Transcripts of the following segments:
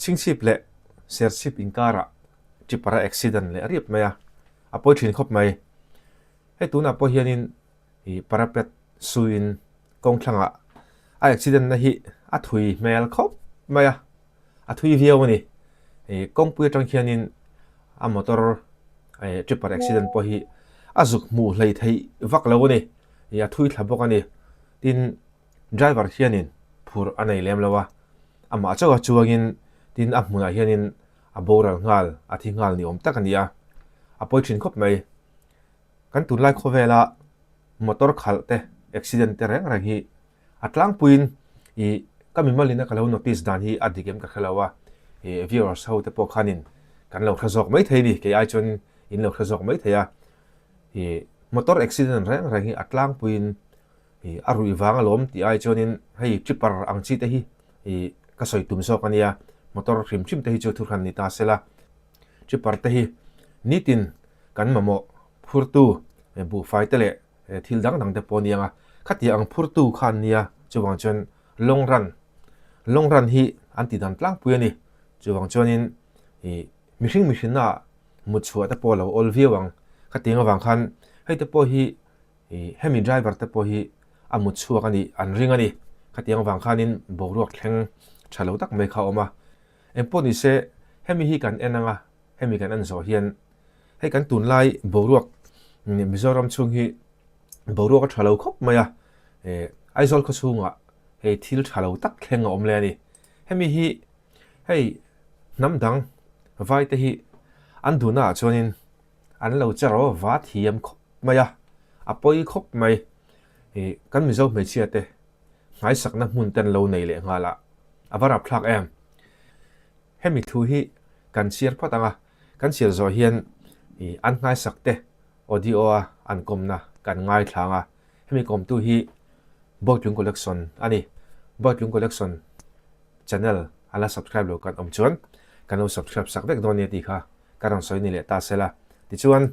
Chhingchhip leh Serchhip inkarah Tipper a accident leh riap mai a, a pawi thin khawp mai. Hei tunah pawh hianin ih parapet suiin kawng thlangah a accident na hi a thui hmel khawp mai a, a thui viau a ni. Ih kawngpui atang hianin a motor eh tipper accident pawh hi a zuk hmuh hlei theih vak lo a ni. Ih a thui thla bawk a ni. Tin, driver hianin phur a nei lem lo a, amah chauha chuangin tin a hmunah hianin a boral nghal, a thi nghal ni awm tak a ni a, a pawi thin khawp mai. Kan tunlai khawvela motor khalh te, accident te reng reng hi a tlangpuiin ih ka mimalina ka lo notice dan hi a dik em ka hre lo a, ih viewers ho te pawh khanin kan lo hre zawk maithei a ni, kei ai chuan in lo hre zawk maithei a, ih motor accident reng reng hi a tlangpuiin ih a ruih vang alawm tih ai chuanin hei tripper ang chi te hi ih ka sawi tum zawk a nia, motor hrim hrim te hi chu thuhran ni ta sela, tripper te hi nitin kan mamawh phurtu buhfai te leh thil dang dang te pawh a ni ang a, khatiang ang phurtu kha an nia chuvang chuan long run long run hi an tih dan tlangpui a ni, chuvang chuanin ih mihring mihrinna ah mut chhuah te pawh a lo awl viau ang, khatiang avang khan hei te pawh hi Ih hemi driver te pawh hi a mut chhuak a nih an ring a ni. Khatiang avang khanin boruak thleng tha lo tak mai kha a awm a. Engpawh ni se hemi hi kan en ang a, hemi kan en zawh hian hei kan tunlai boruak Mizoram chhung hi boruak a tha lo khawp mai a, eh Aizawl khaw chhungah hei thil tha lo tak thleng a awm leh a ni. Hemi hi hei hnam dang vai te hi an duhna ah chuanin an lo che ro va thiam khawp mai a, a pawi khawp mai. Ih kan Mizo hmeichhia te hmaisakna hmun te an lo nei leh nghal a, a va rapthlak em. Hemi thu hi kan chhiar phawt ang a, kan chhiar zawh hian ih an hnaisak te audio a an kawmna kan ngaithla ang a, hemi kawmtu hi Bawitlung Collection a ni. Bawitlung Collection channel a la subscribe lo kan awm chuan kan lo subscribe sak vek dawn nia tih kha ka rawn sawi ni leh ta sela. Tichuan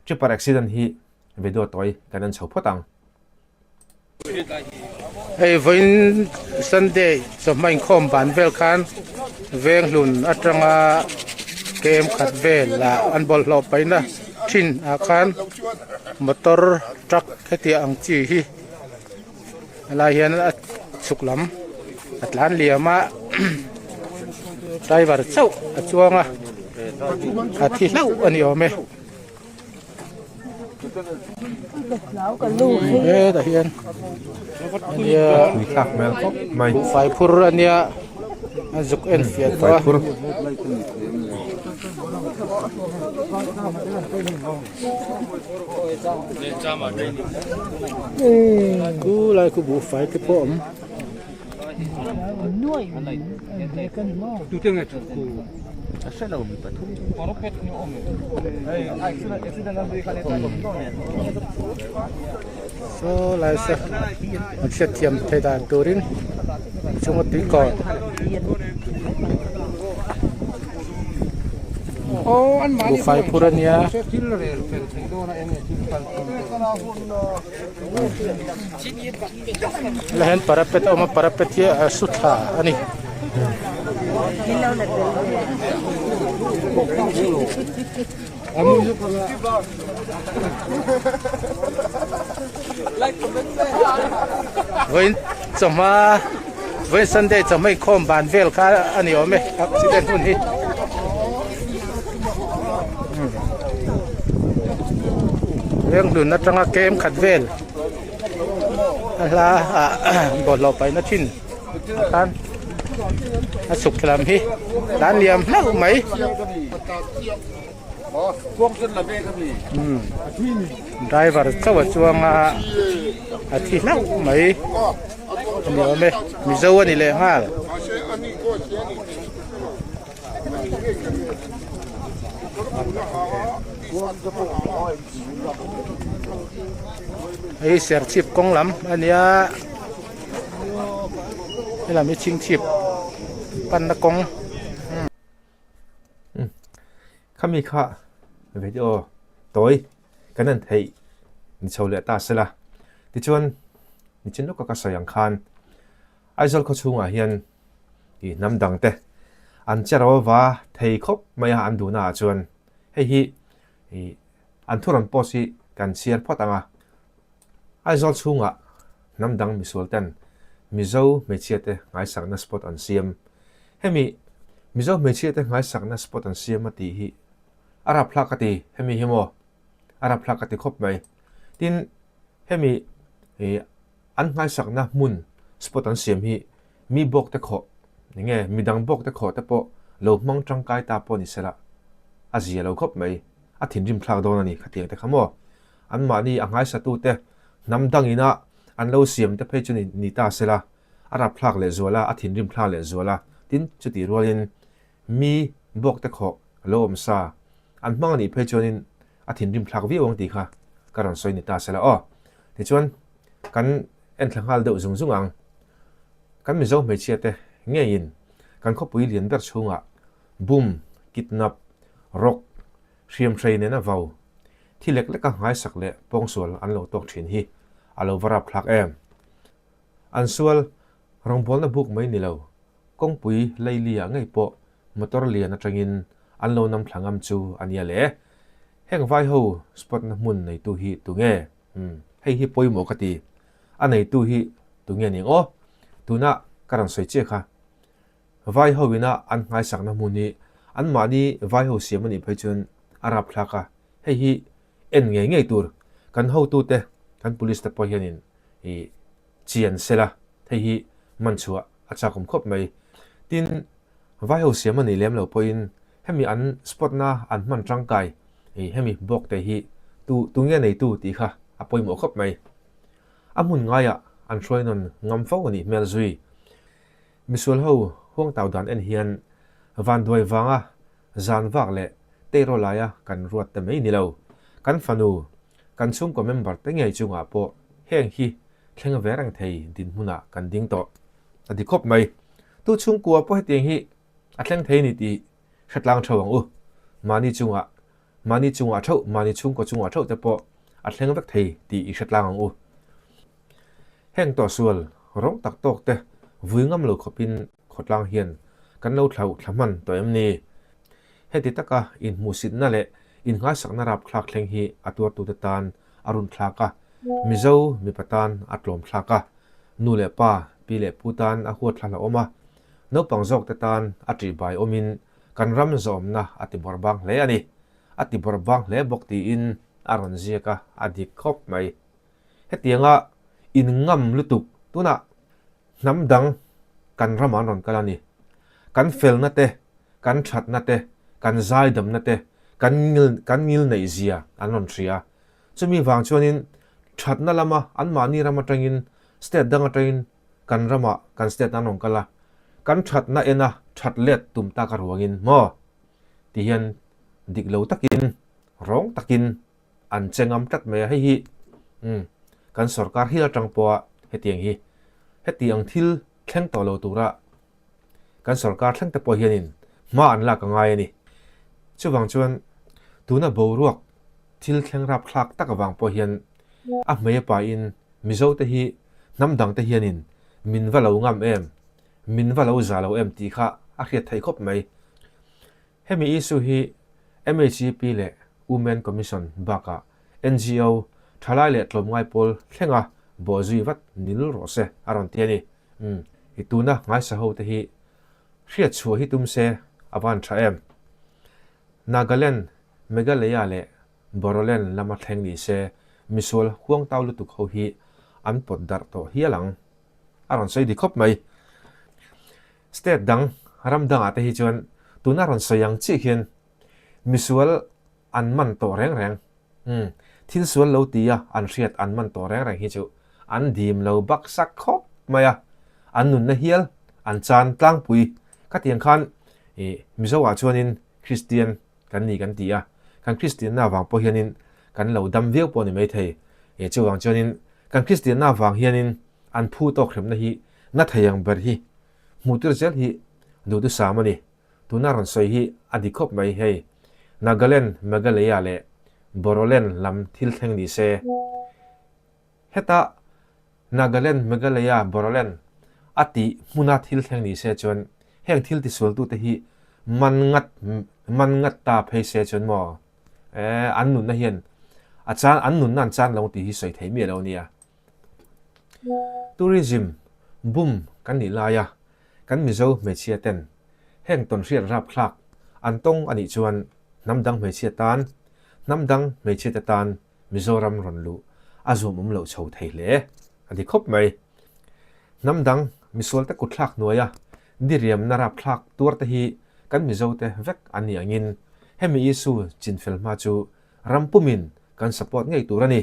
Tripper accident hi video tawi kan en chho phawt ang. Hei vawiin Sunday chawhma inkhawm ban vel khan Venghlun atanga kem khat vel ah an bawlhhlawh paihna thin ah khan motor truck hetiang ang chi hi helai hian a chhuk lam a tlan liam a driver chauh a chuang a a thi hlauh a ni awm e hetah hian ania buhfai phur ania a zuk en fiah tawh a. Khu lai khu buhfai te pawh a awm. Saw lai saw an hriatthiam theih dan turin chunga tui kawr. Buhfai phur a nia. Helai hian parapet a awm a parapet hi a su thla a ni. Vawiin chawhma vawiin Sunday chawhma inkhawm ban vel kha a ni awm e accident hun hi. Venghlun atanga kem khat vel a hla ah bawlhhlawh paihna thin ah khan a chhuk thla lam hi tlan liam hlauh mai. Driver chauh a chuang a a thi hlauh mai a ni awm e Mizo a ni leh nghal. Hei hi Serchhip kawng lam a nia helam hi Chhingchhip panna kawng. Khami kha video tawi kan en theih ni chho leh ta sela tichuan nichin lawka ka sawi ang khan Aizawl khaw chhungah hian ih hnam dang te. An che ro va thei khawp mai a an duhna ah chuan hei hi ih an thu rawn post hi kan chhiar phawt ang a. Aizawl chhungah hnam dang misual ten Mizo hmeichhia te ngaisakna spot an siam. Hemi Mizo hmeichhia te ngaisakna spot an siam a tih hi a rapthlak ka ti hemi hi maw a rapthlak ka ti khawp mai. Tin hemi ih an ngaisakna hmun spot an siam hi Mi bawk te khawh, enge midang bawk te khawh te pawh lo hmang tangkai ta pawh ni sela, a zia lo khawp mai, a thinrim thlak dawn a ni khatiang te kha maw? Anmahni a nghaisatu te hnam dangina an lo siam te phei chu ni ni ta sela, a rap thlak leh zual a, a thinrim thlak leh zual a, tin chutih rualin mi bawk te khawh lo awm sa an hmang a nih phei chuanin a thinrim thlak viau ang tih kha ka rawn sawi ni ta sela aw. Tichuan kan enthla nghal deuh zung zung ang. Kan Mizo hmeichhia te ngeiin kan khawpui lian ber chhungah bum, kidnap, rawk, hriamhrei nena vau, thi lek leka nghaisak leh pawngsual an lo tawk thin hi a lo va rapthlak em. An sual rawngbawlna buk mai ni lo, kawngpui leili ah ngei pawh motor lian atangin an lo nam thla ngam chu a nia le. Heng vai ho spot na hmun neitu hi tunge? Umm, hei hi pawimawh ka ti. A neitu hi tunge ning aw? Tuna ka rawn sawi chiah kha. Vai ho ina an nghaisakna hmun hi anmahni vai ho siam a nih phei chuan a rapthlak a, hei hi en ngei ngei tur. Kan hotute, kan police te pawh hianin i chian sela, hei hi man chhuah a chakawm khawp mai. Tin, vai ho siam a nih lem lo pawhin Hemi an spot na an hman tangkai i hemi bawk te hi tu tu nge neitu tih kha a pawimawh khawp mai. A hmun ngaiah an hruai nawn ngam fo a nih hmel zui. Misual ho huangtau dan en hian vanduai vanga zan vak leh teiraw laia kan ruat te mai ni lo. Kan fanu, kan chhungkaw member te ngei chungah pawh heng hi thleng ve reng thei dinhmunah kan ding tawh a ti khawp mai. Tu chhungkua pawh hetiang hi A thleng thei ni tih hre tlang theuh ang u. Mahni chungah, mahni chungah theuh, mahni chhungkaw chungah theuh te pawh a thleng vek thei tih i hre tlang ang u. Heng tawhsual rawng tak tawk te vui ngam lo khawpin khawtlang hian kan lo thlauh thla hman tawh em ni? Heti taka inhmuhsitna leh inngaisakna rapthlak thleng hi a tuartute tan a run thlak a, Mizo mipa tan a tlawm thlak a, nu leh pa, pi leh pu tan a huat thla hlauhawm a, Naupang zawkte tan a ṭihbai awmin kan ram zawmna a ti bawrh bang hle a ni. A ti bawrh bang hle bawk tiin a rawn ziak a, a dik khawp mai. Hetianga inngam lutuk tunah hnam dang kan ramah an rawn kal a ni. Kan felna te, kan ṭhatna te, kan zaidamna te, kan kan ngilneih zia an rawn hria. Chumi vang chuanin ṭhatna lama anmahni ram aṭangin state dang aṭangin Kan ramah kan state an rawn kal a, kan thatna ena that let tum tak a ruangin maw? Ti hian dik lo takin, rawng takin an che ngam tlat mai a, hei hi umm kan sorkar hial atang pawha hetiang hi heti ang thil thleng tawh lo tura kan sorkar thleng te pawh hianin hma an lak a ngai a ni. Chuvang chuan tuna boruak thil thleng rapthlak tak avang pawh hian a hmei a pain Mizo te hi hnam dang te hianin min va lo ngam em, min va lo za lo em tih kha a hriat theih khawp mai. Hemi issue hi MHEP leh Women Commission bakah NGO thalai leh tlawmngai pawl thlenga bawhzui vat ni lul rawh se a rawn ti a ni. Umm, i tuna ngaisa ho te hi hriat chhuah hi tum se a van tha em. Nagaland, Meghalaya leh Bodoland lama thleng ni se, misual huangtau lutuk ho hi an pawt darh tawh hial ang. A rawn sawi dik khawp mai. State dang, ram dangah te hi chuan tuna rawn sawi ang chiah hian misual an man tawh reng reng. Umm, thil sual lo tia an hriat an man tawh reng reng hi chu an dim lo baksak khawp mai a, an nunna hial an chan tlangpui. Khatiang khan ih Mizo ah chuanin Kristian kan ni kan ti a, kan Kristianna avang pawh hianin kan lo dam viau pawh a ni maithei. E chuvang chuanin kan Kristianna avang hianin an phu tawk hremna hi na thei ang ber hi hmuh tir zel hi duhthusam a ni. Tuna rawn sawi hi a dik khawp mai hei. Nagaland, Meghalaya leh Bodoland lam thil thleng ni se. Heta Nagaland, Meghalaya, Bodoland a tih hmuna thil thleng ni se chuan. Heng thil tisualtute hi man ngat man ngat ta phei se chuan maw eh an nunna hian a chan an nunna an chan lo tih hi sawi thei miah lo nia. Tourism boom kan nih laia kan Mizo hmeichhia ten heng tawnhriat rapthlak an tawng a nih chuan hnam dang hmeichhia tan hnam dang hmeichhia te tan Mizoram rawn luh a zuam awm loh chho thei hle a ti khawp mai. Hnam dang misualte kutthlak hnuaia diriamna rapthlak tuar te hi kan Mizote vek an nih angin hemi issue chinfel hma chu ram pumin kan support ngei tur a ni.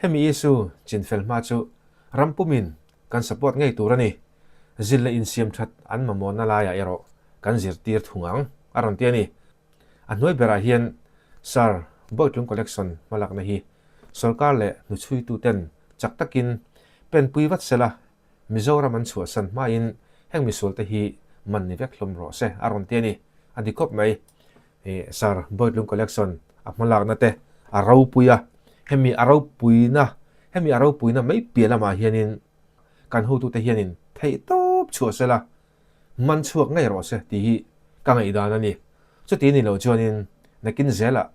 Hemi issue chinfel hma chu ram pumin kan support ngei tur a ni. Zil leh insiam that an mamawhna laiah erawh kan zirtir thung ang a rawn ti a ni. A hnuai berah hian Sir Bawitlung Collection hmalakna hi sawrkar leh hnuchhuituten chak takin penpui vat sela Mizoram an chhuahsan hmain heng misualte hi man ni vek hlawm rawh se a rawn ti a ni. A di khawp mai. Sir Bawitlung Collection a hmalakna te a ropui a, hemi a ropuina hemi a ropuina mai piah lamah hianin kan hotute hianin theihtawp chhuah sela Man chhuak ngei rawh se tih hi ka ngaihdan a ni. Chuti ni lo chuanin nakin zelah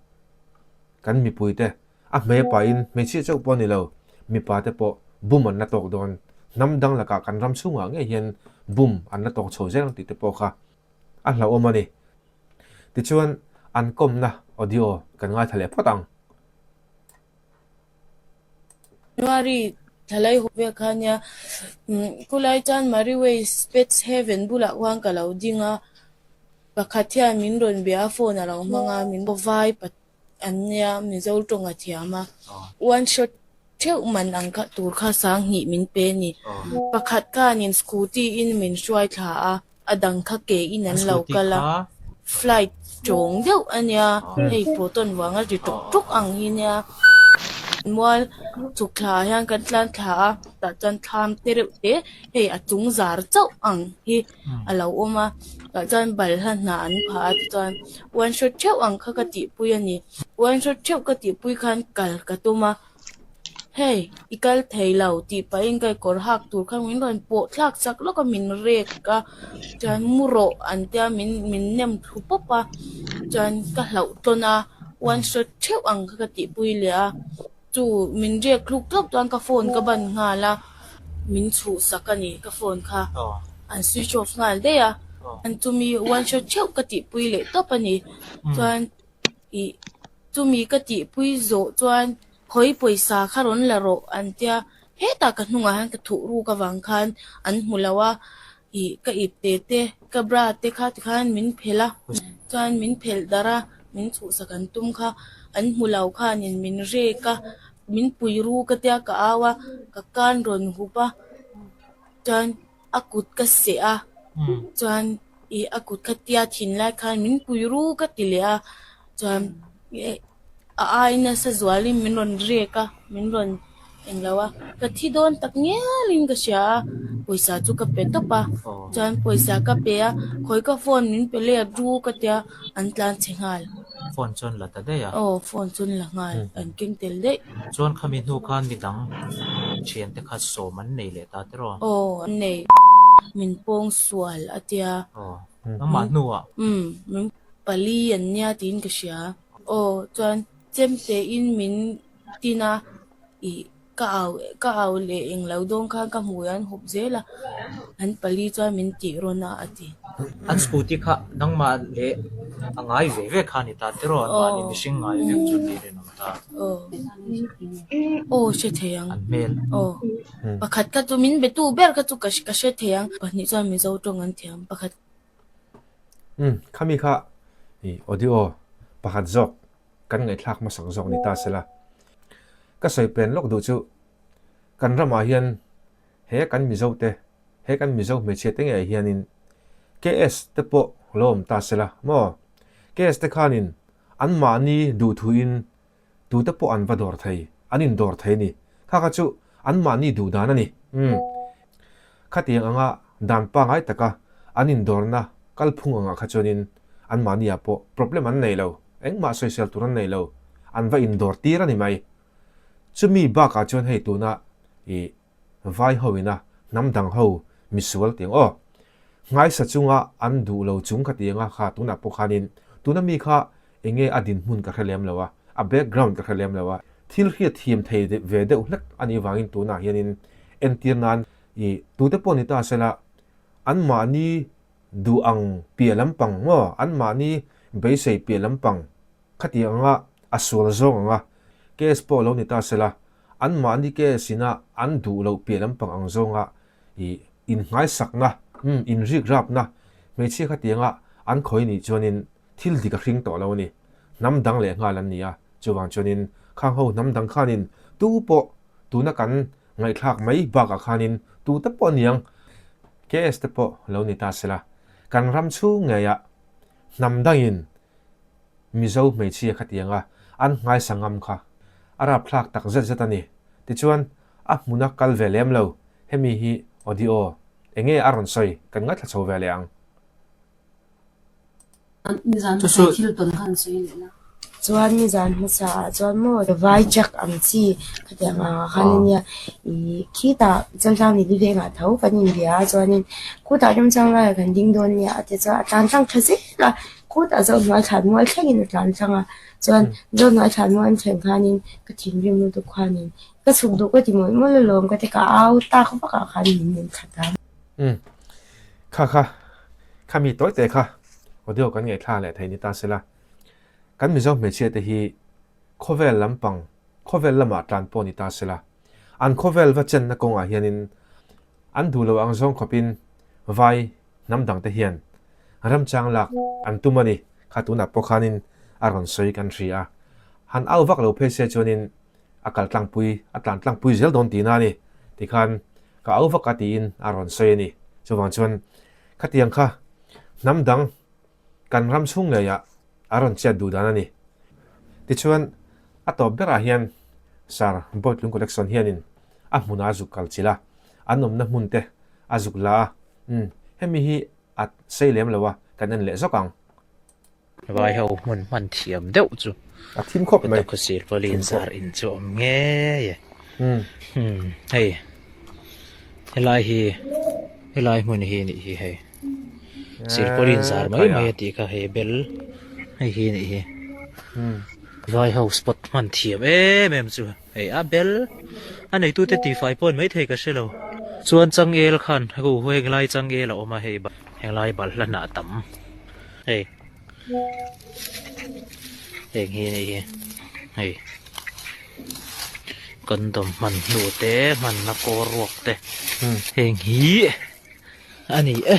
kan mipuite a hmei pahin hmeichhia chauh pawh ni lo, mipa te pawh bum an la tawk dawn. Hnam dang lakah kan ram chhungah ngei hian bum an la tawk chho zel ang tih te pawh kha a hlauhawm a ni. Tichuan an kawmna audio kan ngaithla leh phawt ang. January thlalai haw vel kha nia khulai chuan Mary Ways Pets Heaven bulah khuan ka lo ding a pakhat hian min rawn bia a phone a lo hmang a min vai an nia Mizo tawng a thiam a one shot theuh man ang kha tur kha sang hnih min pe a ni pakhat khanin scooty in min hruai thla a. A dang kha ke in an lo kal a, flight tawng deuh a nia, hei proton vang a ri tuk tuk ang hi nia. Mual chhuk thla ah hian kan tlan thla a, tah chuan thlam te reuh te hei a chung zar chauh ang hi a lo awm a, tah chuan balhla hnah an phah a tichuan one shot theuh ang kha ka tihpui a ni. One shot theuh ka tihpui khan kal ka tum a. Hei, i kal thei lo tih pahin ka kawr hak tur kha min rawn pawh thlak chak lawk a, min rek a, chuan mu rawh an tia min min nem thlu pawp a, chuan ka hlauh tawn a, one shot theuh ang kha ka tihpui leh a, chu min rek thluk thluk chuan ka phone ka ban nghal a, min chhuhsak a ni ka phone kha, an switch off nghal daih a, chumi one shot theuh ka tihpui leh tawp a ni, chuan. Ih, chumi ka tihpui zawh chuan khawi pawisa kha rawn la rawh an tia, hetah ka hnungah hian ka thuh ruk avang khan an hmu lo a, ih ka ip te te, ka bra te kha tikhan min phelh a, chuan min phelh darh a, min chhuhsak an tum kha an hmu lo khanin min rek a, min pui ru ka tia ka au a, ka kan rawn hup a, chuan a kut ka seh a, chuan ih a kut kha tia thin lai khan min pui ru ka ti leh a, chuan a ai nasa zualin min rawn rek a, min rawn englo a, ka thi dawn tak ngialin ka hria a, pawisa chu ka pe tawp a, chuan pawisa ka pe a, khawi ka phone min pe let ru ka tia an tlan chhe nghal. Phone chuan la ta daih a? Aw phone chuan la nghal, an keng tel daih. Chuan khami hnu khan midang thiante kha sawm an nei leh ta tiraw? Aw an nei. Min pawng sual a tia. Aw nangmah hnuah? Umm min pali an nia tiin ka hria. Aw chuan chemtein min tin a ih Ka au ka au leh eng lo dawn khan ka hmui an hup zel a, an pali chuan min tih rawn a a ti. An scooty kha nangmah leh a ngai ve ve kha a ni ta tiraw an mahni mihring ngai vek chu ni rinawm ta. Aw aw hre thei ang. An hmel. Aw pakhat kha chu min betu ber kha chu ka ka hre thei ang pahnih chuan Mizo tawng an thiam pakhat. Umm khami kha ih audio pakhat zawk kan ngaihthlak hmasak zawk ni ta sela. Ka sawi pen lawk duh chu kan ramah hian he kan Mizo te, he kan Mizo hmeichhia te ngei hianin KS te pawh lo awm ta sela maw? KS te khanin anmahni duhthuin tute pawh an va dawr thei, an indawr thei a ni. Kha kha chu anmahni duh dan a ni. Umm. Khatiang anga dan pangai taka an indawrna kalphung angah kha chuanin anmahniah pawh problem an nei lo, engmah sawisel tur an nei lo, an va indawr tir a ni mai. Chumi bakah chuan hei tuna i vai ho ina hnam dang ho misual tiang aw. Nghaisa chunga an duh lo chung ka ti anga kha tunah pawh khanin tuna mi kha enge a dinhmun ka hre lem lo a, a background ka hre lem lo a, thil hriat thiam thei ve deuh hlek a nih vangin tunah hianin entir nan i tute pawh ni ta sela anmahni duh ang piah lampang maw anmahni beisei piah lampang khati anga a sual zawng anga case pawh lo ni ta sela anmahni case ina an duh loh piah lampang ang zawnga i innghaisakna, umm inrikrapna hmeichhia khatianga an khawi nih chuanin thil dik a hring tawh lo a ni. Hnam dang leh nghal an ni a, chuvang chuanin khang ho hnam dang khanin tu pawh tuna kan ngaihthlak mai bakah khanin tu te pawh aniang KS te pawh lo ni ta sela, kan ram chhung ngeiah hnam dangin Mizo hmeichhia khatianga an nghaisa ngam kha a rapthlak tak zet zet a ni. Tichuan a hmuna kal ve lem lo Hemi hi audio enge a rawn sawi kan ngaithla chho ve leh ang. Chuan nizan hmasa ah chuan maw vai jack ang chi khatiang ang ah khan ania ih khitah Chaltlang ni veng ah tho kan inbia a chuanin khutah remchang laiah kan ding dawn nia a ti chuan a tlan tlang tha zel a khutah Zohnuai thlan mual thlengin a tlan tlang a chuan Zohnuai thlan mual an thlen khanin ka thinrim lutuk khanin Ka chhuk duh ka ti mawlh mawlh alawm ka ti ka au tak vak ah khan min nem khat a. Umm. Kha kha. Kha mi tawi te kha audio kan ngaihthla leh thei ni ta sela. Kan Mizo hmeichhia te hi khawvel lampang, khawvel lamah tlan pawh ni ta sela. An khawvel va chenna kawngah hianin an duh lo ang zawng khawpin vai hnam dang te hian remchang lak an tum a ni. Kha tunah pawh khanin a rawn sawi kan hria a. Han au vak lo phei se chuanin a kal tlangpui, a tlan tlangpui zel dawn tihna a ni. Tikhan ka au vak a tiin a rawn sawi a ni. Chuvang chuan khatiang kha hnam dang kan ram chhung ngeiah a rawn chiat duh dan a ni. Tichuan a tawp berah hian Sir Bawitlung Collection hianin a hmunah a zuk kal chilh a, an awmna hmun te a zuk la a, umm hemi hi a sei lem lo a, kan en leh zawk ang. Vai ho hmun hman thiam deuh chu a thim khawp mai. Heta khawsir pawlin zar in chu awm ngei e. Umm hei helai hi helai hmun hi nih hi hei silpawlin zar mai mai a tih kha hei bel hei hi nih hi vai ho spot hman thiam em em chu hei a bel a neitute tihfai pawh an maithei ka hrelo chuan changel khan henglai changel a awm a hei henglai balhla hnah tam. Hei heng hi anih hi hei condom hman hnu te hmanna kaw ruak te heng hi a ni e.